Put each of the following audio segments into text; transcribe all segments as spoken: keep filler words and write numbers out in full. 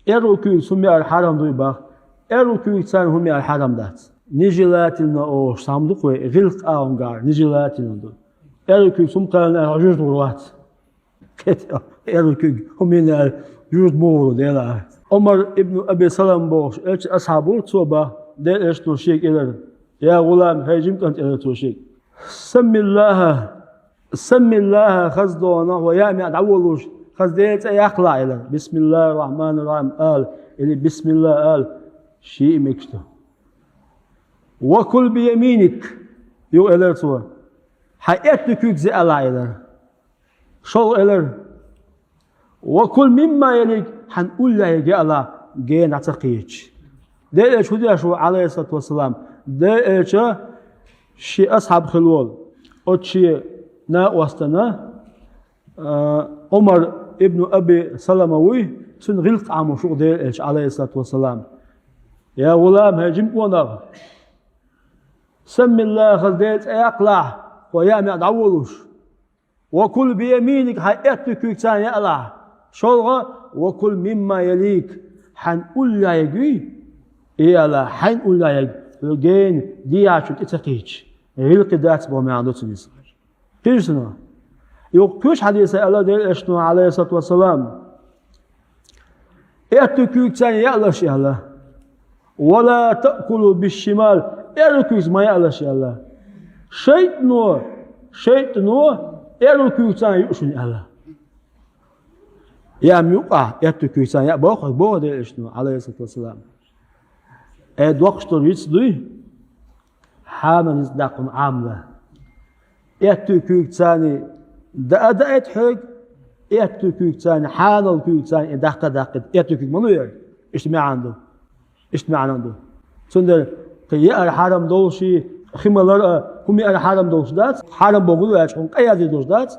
Эру куьйгца хӀума яар хьарам дуй бах. Эру куьйгца хӀума яар хьарам дац. Нежелательно олуш цхьа хӀума ду-кх вай, гӀиллакх-м гара нежелательно ду. Эру куьйгца хӀума кхаьллинехь жуьждур вац. Кхета, эру куьйгца хӀума йинехь жуьждур муха ву, Делахь. Ӏумар ибн Аби Салама бохуш, элчан асхьаб ву, цо бах, Делан элчано шега элира: «Я гӀулам», хӀай жима кӀант, элира цо шега. «Саммиллаха, саммиллаха», хаза догӀу хьо яа-маьа дӀаволуш, хаза Делан цӀе яккхалахь, элира. «Бисмиллахир рахманир рахим», ала, или «Бисмиллах», ала, шиъ мегаш ду. «Ва кул би яминик», юха элира цо, «хьайн аьтту куьйгца яалахь», элира. ШолгӀа элира: «Ва кул мимма ялик», хьайн уллехьерг яалахь, гена дӀа ца кхеташ. Делан элча хӀун деш ву, Ӏалайхиссалату вассалам? Делан элча шен асхьаб хилла волу, оцу шен накъостана, а, Ӏумар ибн Аби Салама вуй, цуьнан гӀиллакх Ӏамош ву-кх Делан элча, Ӏалайхиссалату вассалам. «Я гӀулам, хӀай жима къонах, саммиллаха, хаза Делан цӀе яккхалахь, хьо яа-маьа дӀаволуш. Ва кул би яминик, хьайн аьтту куьйгца яалахь. ШолгӀа, ва кул мимма ялик, хьайн уллехьерг юй, и яалахь, хьайн уллехьерг, хьо гена дехьачунна тӀе ца кхеташ». ГӀиллакхе дац боху маьӀна ду цуьнан иза. Кхетий шуна? Юха кхечу хьадисехь аьлла Делан элчано, Ӏалайхиссалату вассалам: «Аьтту куьйгца яалаш», аьлла. «Ва ла таъкулу бишшимал», эру куьйгца ма яалаш, аьлла. «ШайтӀано, шайтӀано эру куьйгца юу шуна», аьлла. Я муьйкъахь аьтту куьйгца яа боху, боху Делан элчано, Ӏалайхиссалату вассалам. Э, доккхуш долу виц дуй? Хьанал ницкъ даккха Ӏамал. Аьтту куьйгца даа даийта хьоьга, аьтту куьйгца, хьанал куьйгца и даккха даккхийта, аьтту куьйг ма ду яра. Иштта маьӀна ду. Иштта маьӀна ду. Цундела кхин яар хьарам долуш, хи малар а, хӀума яар хьарам долуш дац, хьарам бохург ду аьлча, хьуна къа яздийр долуш дац,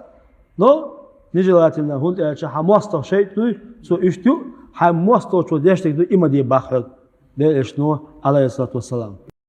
но нежелательно, хӀунда аьлча хьан мостагӀа шайтӀа дуй, цо иштта ю, хьайн мостагӀчо деш дерг ду, и ма де бах хьоьга, Делан элчано, Ӏалайхиссалату вассалам.